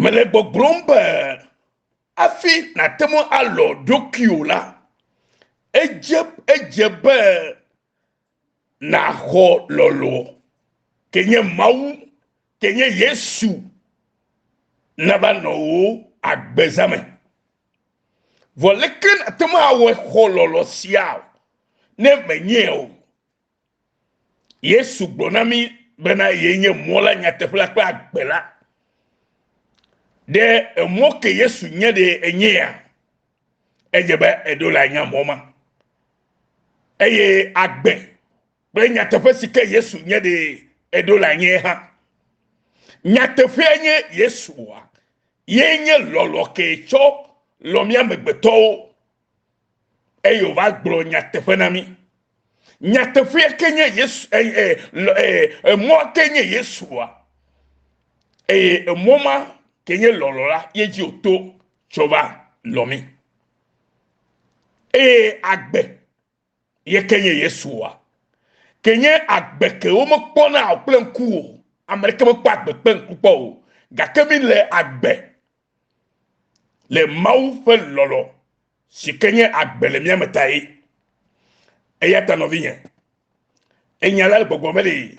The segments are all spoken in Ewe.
Mele gbɔgblɔm be hafi nàte ŋu alɔ̃ ɖokuiwò la, edze edze be nàxɔ lɔlɔ̃ ke nye Mawu, ke nye Yesu nava nɔ wò agbezã me. Vɔ leke nàte ŋu awɔe xɔ lɔlɔ̃ sia ne mènyee o? Yesu gblɔ na mí bena yee nye mɔ la, nyateƒe la kple agbe la. Ɖe emɔ ke Yesu nye ɖe enyea? Edze be eɖo la nya mɔ ma. Eye agbe kple nyateƒe si ke Yesu nye ɖe eɖo la nye hã. Nyateƒea nye Yesua. Ye nye lɔlɔ ke tsɔ lɔ mía amegbetɔwo eye wòva gblɔ nyateƒe na mí. Nyateƒea ke nye Yesu, emɔa ke nye Yesua. Eye emɔ ma ke nye lɔlɔ la ye dzi wòto tsɔ va lɔ mí. Eye agbe ye ke nye Yesua. Ke nye agbe ke womekpɔna o kple ŋku o. Ame ɖeke mekpɔ agbe kple ŋku kpɔ o. Gake mi le agbe le Mawu ƒe lɔlɔ si ke nye agbe le mía me ta ye. Eya ta nɔvinye, enya la le gbɔgbɔ me ɖe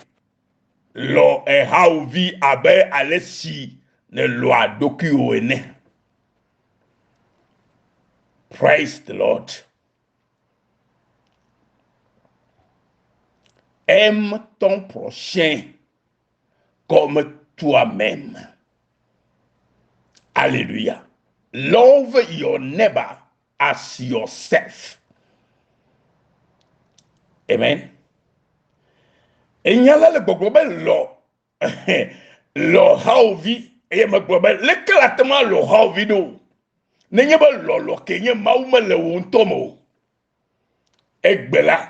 lɔ ehawòvi abe ale si nèlɔa ɖokuiwò ene. Praise the Lord. Aime ton prochain comme toi-même. Alléluia. Love your neighbor as yourself. Amen. Enya la le gbɔgblɔ be lɔ lɔ hawòvi eye megblɔ be leke la te ŋu alɔ hawòvi ɖo nenye be lɔlɔ ke nye Mawu mele wò ŋutɔ me o. Egbe la,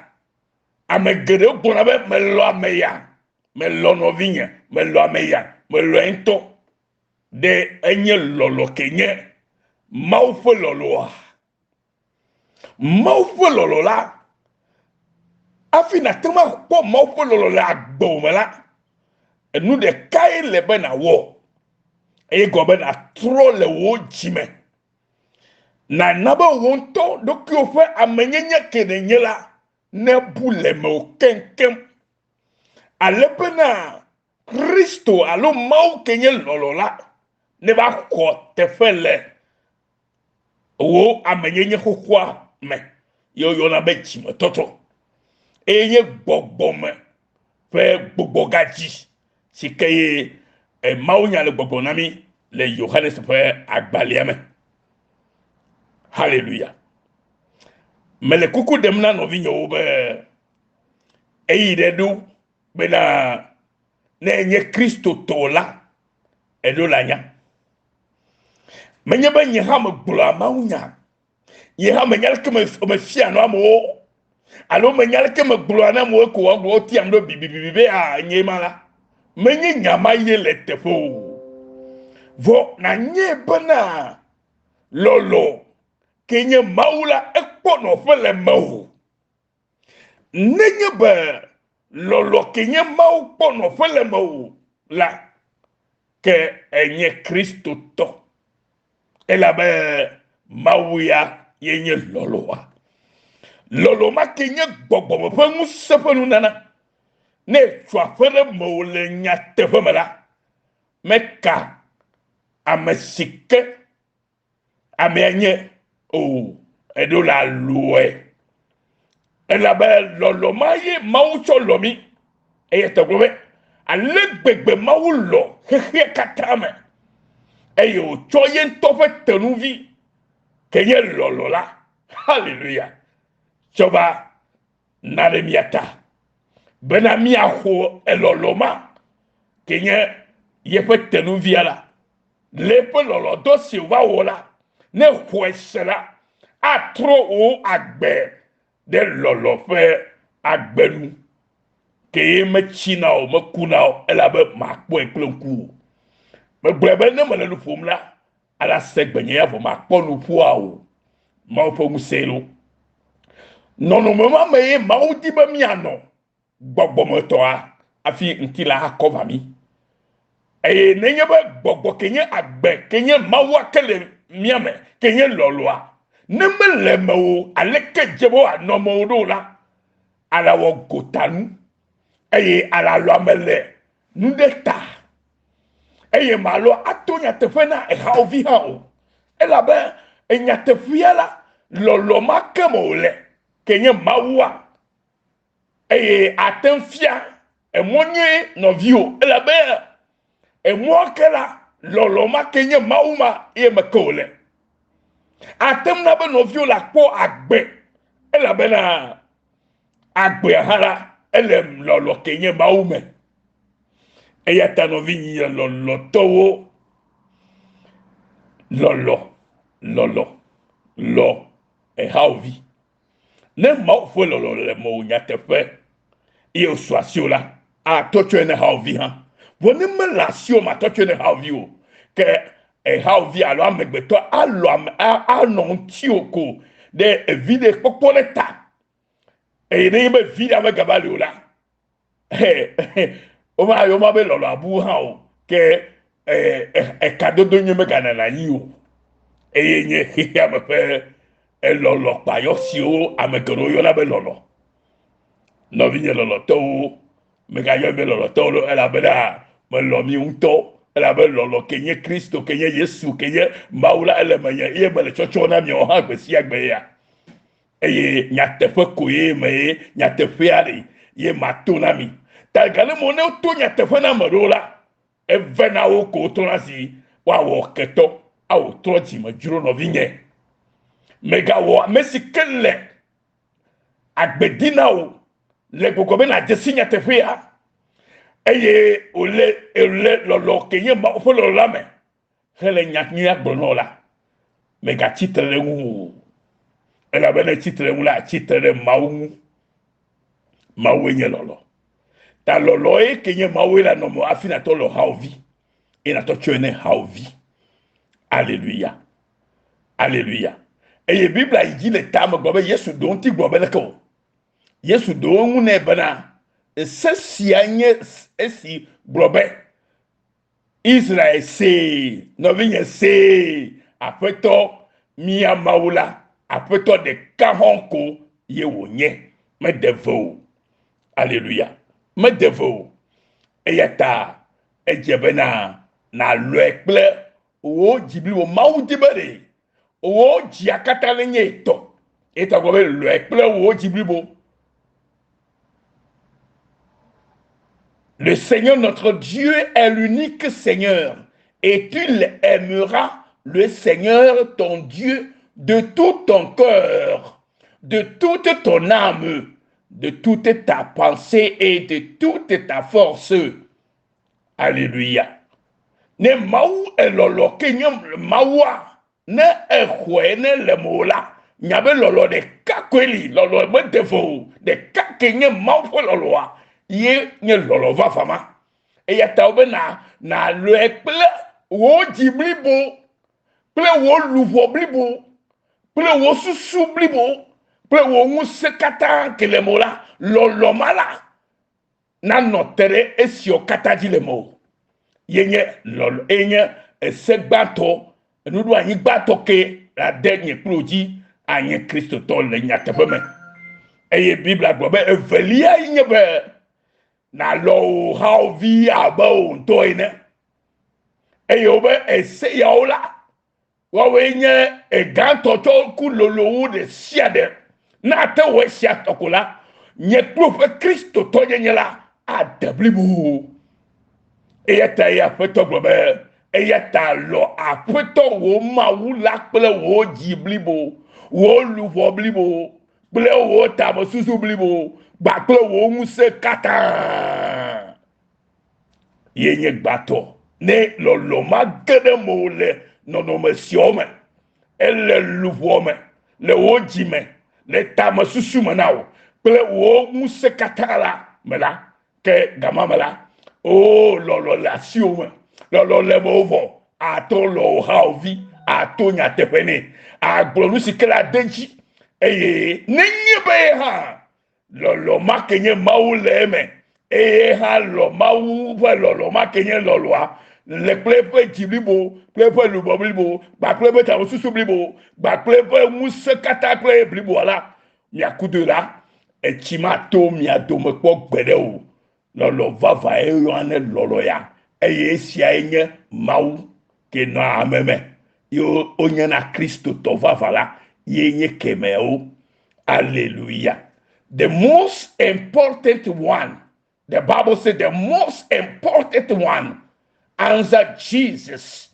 ame geɖewo gblɔna be melɔ ame ya, melɔ nɔvinye, melɔ ame ya, melɔe ŋutɔ. Ɖe enye lɔlɔ ke nye Mawu ƒe lɔlɔa? Mawu ƒe lɔlɔ la, hafi nàte ŋu akpɔ Mawu ƒe lɔlɔ le agbewò me la, enu ɖekae le be nàwɔ eye gɔme be nàtrɔ le wò dzi me. Nàna be wò ŋutɔ ɖokuiwò ƒe amenyenye ke nènye la nebu le mewò keŋkeŋ, ale bena Kristo alo Mawu ke nye lɔlɔ̃ la neva xɔ teƒe le wò amenyenye xoxoa me ye woyɔna be dzimetɔtrɔ eye nye gbɔgbɔme ƒe gbugbɔgadzi si ke ye eh, mawunya le gbɔgblɔ na mí le Yohanes ƒe agbalẽa me. Haleluya. Mele kuku ɖem na nɔvinyewo be eyi ɖe ɖo bena ne enye Kristotɔ la, eɖo la nya. Menye be nye hã megblɔa mawunya Nye hã menya leke mefia nu amewo alo menya leke megblɔa na amewo ko woagblɔ wotiam ɖo bibibibi be a nye ma la. Menye nya ma ye le teƒe o. Vɔ nànyae bena lɔlɔ ke nye Mawu la ekpɔ nɔƒe le mewò. Nenye be lɔlɔ ke nye Mawu kpɔ nɔƒe le mewò la, ke ènye Kristotɔ. Elabe Mawu ya ye nye lɔlɔa. Lɔlɔ ma ke nye gbɔgbɔme ƒe ŋusẽ ƒe nunana. Ne ètso aƒe ɖe mewò le nyateƒe me la, meka ame si ke amea nye o, eɖo la lɔe. Elabe lɔlɔ ma ye Mawu tsɔ lɔ mí. Eya ta gblɔ be, ale gbegbe Mawu lɔ xexea katã me eye wòtsɔ ye ŋutɔ ƒe tenuvi ke nye lɔlɔ la, haleluya, tsɔ va na ɖe mía ta bena míaxɔ elɔlɔ ma ke nye yeƒe tenuvia la le eƒe lɔlɔdɔ si wòva wɔ la, ne xɔe se la, atrɔ wò agbe ɖe lɔlɔ ƒe agbe nu. Ke ye metsina o, mekuna o, elabe makpɔe kple ŋku o. Megblɔe be ne mele nu ƒom la, ala se gbenye ya vɔ makpɔ nuƒoa o. Mawu ƒe ŋusẽe lo. Nɔnɔme ma me ye Mawu di be míanɔ. Gbɔgbɔmetɔa hafi ŋutilã akɔ va mí. Eye nenye be gbɔgbɔ ke nye agbe ke nye Mawua ke le mía me ke nye lɔlɔa, ne mele mewò aleke dze be wòanɔ mewò ɖo la, alawɔ gotanu eye alalɔ ame le nu ɖe ta. Eye malɔ ato nyateƒe na ehawòvi hã o. Elabe enyateƒea la, lɔlɔ ma ke me wòle ke nye Mawua. Eye ate ŋu fia emɔ nyui nɔviwò elabe emɔa ke la, lɔlɔ ma ke nye Mawu ma ye me ke wòle. Ate ŋu na be nɔviwò la kpɔ agbe elabena agbea hã la, ele lɔlɔ ke nye Mawu me. Eya ta nɔvinye lɔlɔtɔwo, lɔlɔ, lɔlɔ, lɔ ehawòvi. Ne Mawu ƒe lɔlɔ̃ le mewò nyateƒe eye wòsu asiwò la, atɔ tsɔe ne hawòvi hã. Vɔ ne mele asiwò matɔ tsɔe ne hawòvi o, ke ehawòvi alo amegbetɔ alɔ ame anɔ ŋutiwò ko ɖe evi ɖe kpɔkpɔ ɖe ta. Eye nenye be vi ɖe megava li o la, womayɔ ma be lɔlɔ abu hã o ke ekadodo nyui meganana anyi o eye nye xexea me ƒe elɔlɔ kpayɔ siwo ame geɖewo yɔna be lɔlɔ nɔvinye lɔlɔtɔwo megayɔ be lɔlɔtɔwo ɖo elabena melɔ mi ŋutɔ elabe lɔlɔ ke nye kristo ke nye yesu ke nye mawu la ele menye eye mele tsɔtsɔ na miawo hã gbe sia gbe ya eye nyateƒe koe me ye nyateƒea li ye mato na mi. Ta gale mo ne woto nyateƒe na ame ɖewo la, eve na wo ko wotrɔna si woawɔ ketɔ awɔ trɔ dzime dzro nɔvinye. Mègawɔ ame si ke le agbe di na wò le gbɔgbɔ be nàdze si nyateƒea eye wòle wòle lɔlɔ ke nye Mawu ƒe lɔlɔ la me hele nya nyuia gblɔm na wò la, mègatsi tre ɖe eŋu o. Elabe ne ètsi tre ɖe eŋu la, ètsi tre ɖe Mawu ŋu. Mawue nye lɔlɔ. Ta lɔlɔ ye ke nye Mawue la nɔ mewò hafi nàtɔ lɔ hawòvi eye nàtɔ tsɔe ne hawòvi. Aleluya. Aleluya. Eye Biblia yi dzi le tame gblɔ be Yesu ɖo eŋuti gblɔ be leke o. Yesu ɖo eŋu nɛ bena, Se sia nye esi gblɔ be, Israel see, nɔvinye see, Aƒetɔ, mía Mawu la, Aƒetɔ ɖeka hɔ̃ ko ye wònye. Mede ve o. Aleluya. Mede ve o. Eya ta edze bena nàlɔe kple wò dzi blibo. Mawu di be ɖe wò dzia katã nenye etɔ. Eya ta gblɔ be lɔe kple wò dzi blibo. Le Seigneur notre Dieu est l'unique Seigneur et tu aimeras le Seigneur ton Dieu de tout ton cœur, de toute ton âme, de toute ta pensée et de toute ta force. Alléluia. Ne Mawu elɔlɔ ke nye Mawua, Ne exɔe ne le mewò la, nya be lɔlɔ ɖeka koe li, lɔlɔ mede vo o, ɖeka ke nye Mawu ƒe lɔlɔa ye nye lɔlɔ vavã ma. Eya ta wobe na nàlɔe kple wò dzi blibo, kple wò luʋɔ blibo, kple wò susu blibo, kple wò ŋusẽ katã ke le mewò la, lɔlɔ ma la nanɔ te ɖe esiawo katã dzi le mewò. Ye nye lɔlɔ, ye nye ese gbãtɔ, enuɖoanyi gbãtɔ ke ade nye kple wò dzi anye Kristotɔ le nyateƒe me. Eye Biblia gblɔ be evelia ye nye be nàlɔ̃ wò hawòvi abe wò ŋutɔ ene. Eye wobe ese yawo la, Woawoe nye egãtɔ tsɔ ku lolo wu ɖe sia ɖe. Ne ate wɔ esia tɔ ko la, nye kple woƒe Kristotɔnyenye la ade blibo. Eya ta ye Aƒetɔ gblɔ be, Eya ta lɔ̃ Aƒetɔ wò Mawu la kple wò dzi blibo, wò luʋɔ blibo, kple wò tamesusu blibo, kpakple wò ŋusẽ katã. Ye nye gbãtɔ. Ne lɔlɔ̃ ma ge ɖe mewò le nɔnɔme siawo me, ele luʋɔ me, le wò dzi me, le tamesusu me na wò kple wò ŋusẽ katã la me la, ke gama me la, oo lɔlɔ̃ le asiwò me, lɔlɔ̃ le mewò vɔ, ato lɔ wò hawòvi, ato nyateƒe nɛ, agblɔ nu si ke le ade dzi, eye nenye be ye hã Lɔlɔ̃ ma ke nye Mawu le eme, eye hã lɔ̃ Mawu ƒe lɔlɔ̃ ma ke nye lɔlɔ̃a. le kple eƒe dzi blibo, kple eƒe luʋɔ blibo, kpakple eƒe tamesusu blibo, kpakple eƒe ŋusẽ katã kple bliboa la, miakudoe la, etsi mato mia dome kpɔ gbeɖe o. Lɔlɔ̃ vavãe woyɔna ne lɔlɔ̃ ya, eye esiae nye Mawu ke nɔa ame me ye wonyena Kristotɔ vavã la ye nye kemewo. Aleluya. The most important one, the Bible says the most important one, answered Jesus,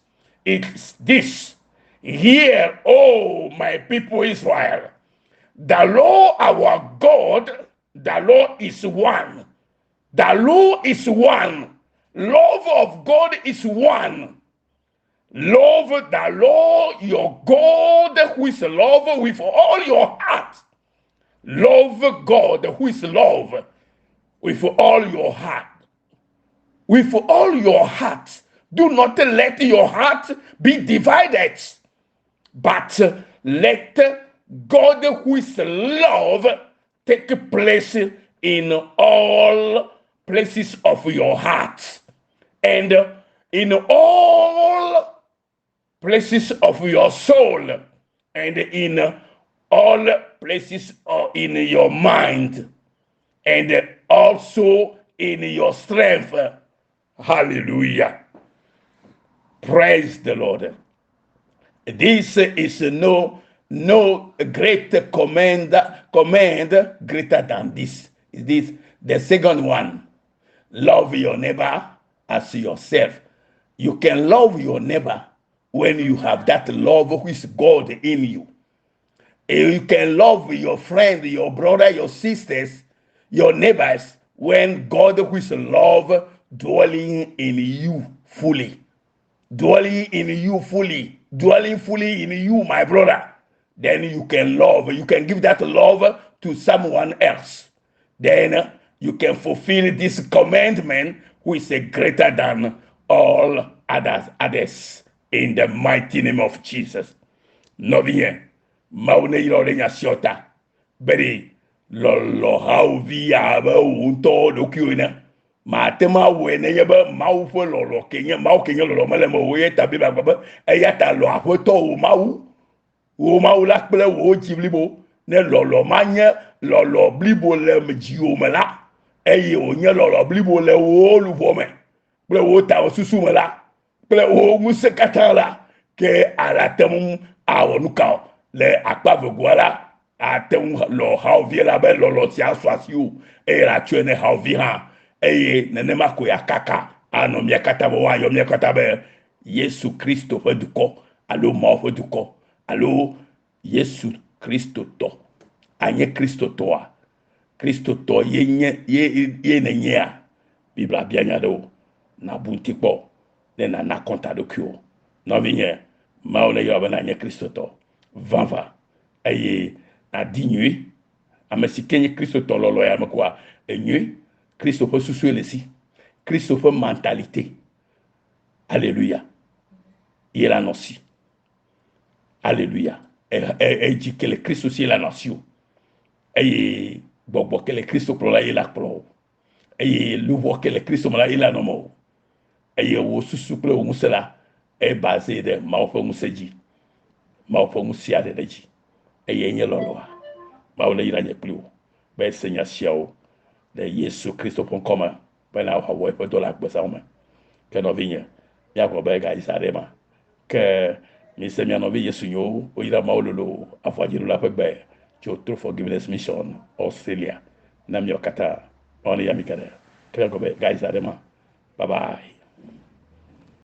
is this. Hear, O my people Israel, the Lord our God, the Lord is one. The Lord is one. Love of God is one. Love the Lord your God, who is love, with all your heart. Love God, who is love, with all your heart. With all your heart. Do not let your heart be divided, but let God, who is love, take place in all places of your heart and in all places of your soul and in all places in your mind and also in your strength. Hallelujah. Praise the Lord. This is no great command greater than this. This the second one. Love your neighbor as yourself. You can love your neighbor when you have that love which is God in you. You can love your friend, your brother, your sisters, your neighbors when God who is love dwelling in you fully. Dwelling in you fully. Dwelling fully in you, my brother. Then you can love. You can give that love to someone else. Then you can fulfill this commandment, which is greater than all others in the mighty name of Jesus. Nɔvinye, Mawu ne yrɔ ɖe nya siawo ta be ɖe lɔlɔ hawòvi abe wò ŋutɔ ɖokuiwò ene. Mate ŋu awɔe nenye be Mawu ƒe lɔlɔ ke nye Mawu ke nye lɔlɔ mele eme o ye ta Biblia gblɔ be eya ta lɔ Aƒetɔ wò Mawu, wò Mawu la kple wò dzi blibo. Ne lɔlɔ ma nye lɔlɔ blibo le dziwò me la, eye wònye lɔlɔ blibo le wò luʋɔ me kple wò tamesusu me la, kple wò ŋusẽ katã la, ke alate ŋu awɔ nu ka o. Le akpa vegoa la, ate ŋu lɔ hawòvi la be lɔlɔ sia su asiwò eye nàtsɔe ne hawòvi hã. Eye nenema koe akaka anɔ mía katã be woayɔ mía katã be Yesu Kristo ƒe dukɔ alo Mawu ƒe dukɔ alo Yesu Kristo tɔ. Anye Kristotɔa? Kristotɔ ye nye ye nènyea? Biblia bia nya ɖewo. Nàbu ŋuti kpɔ ne nàna kɔnta ɖokuiwò. Nɔvinye, Mawu neyɔ be nànye Kristotɔ vavã eye nàdi nyui. Ame si ke nye Kristotɔ lɔlɔ ya me koa, enyui. Kristo ƒe susue le si. Kristo ƒe mentalité. Alléluia. Ye la nɔ si. Alléluia. Edzi ke le Kristo si la nɔ asi o. Eye gbɔgbɔ ke le Kristo kplɔ la ye la kplɔ o. Eye luʋɔ ke le Kristo me la ye la nɔ me o. Eye wò susu kple wò ŋusẽ la ebase ɖe Mawu ƒe ŋusẽ dzi. Mawu ƒe ŋusẽ aɖe ɖe dzi. Eye nye lɔlɔa. Mawu ne yra nye kpli wò be se nya siawo le Yesu Kristo ƒe ŋkɔ me bena wòawɔ eƒe dɔ le agbezawo me. Ke nɔvinye, míagblɔ be egayi za ɖe ma. Ke mise mia nɔvi Yesu nyo woyra Mawu lolo avɔadziɖula ƒe gbe tso True Forgiveness Mission Australia na miawo katã. Mawu ne yra mi geɖe. Ke míagblɔ be egayi za ɖe ma. Bye bye.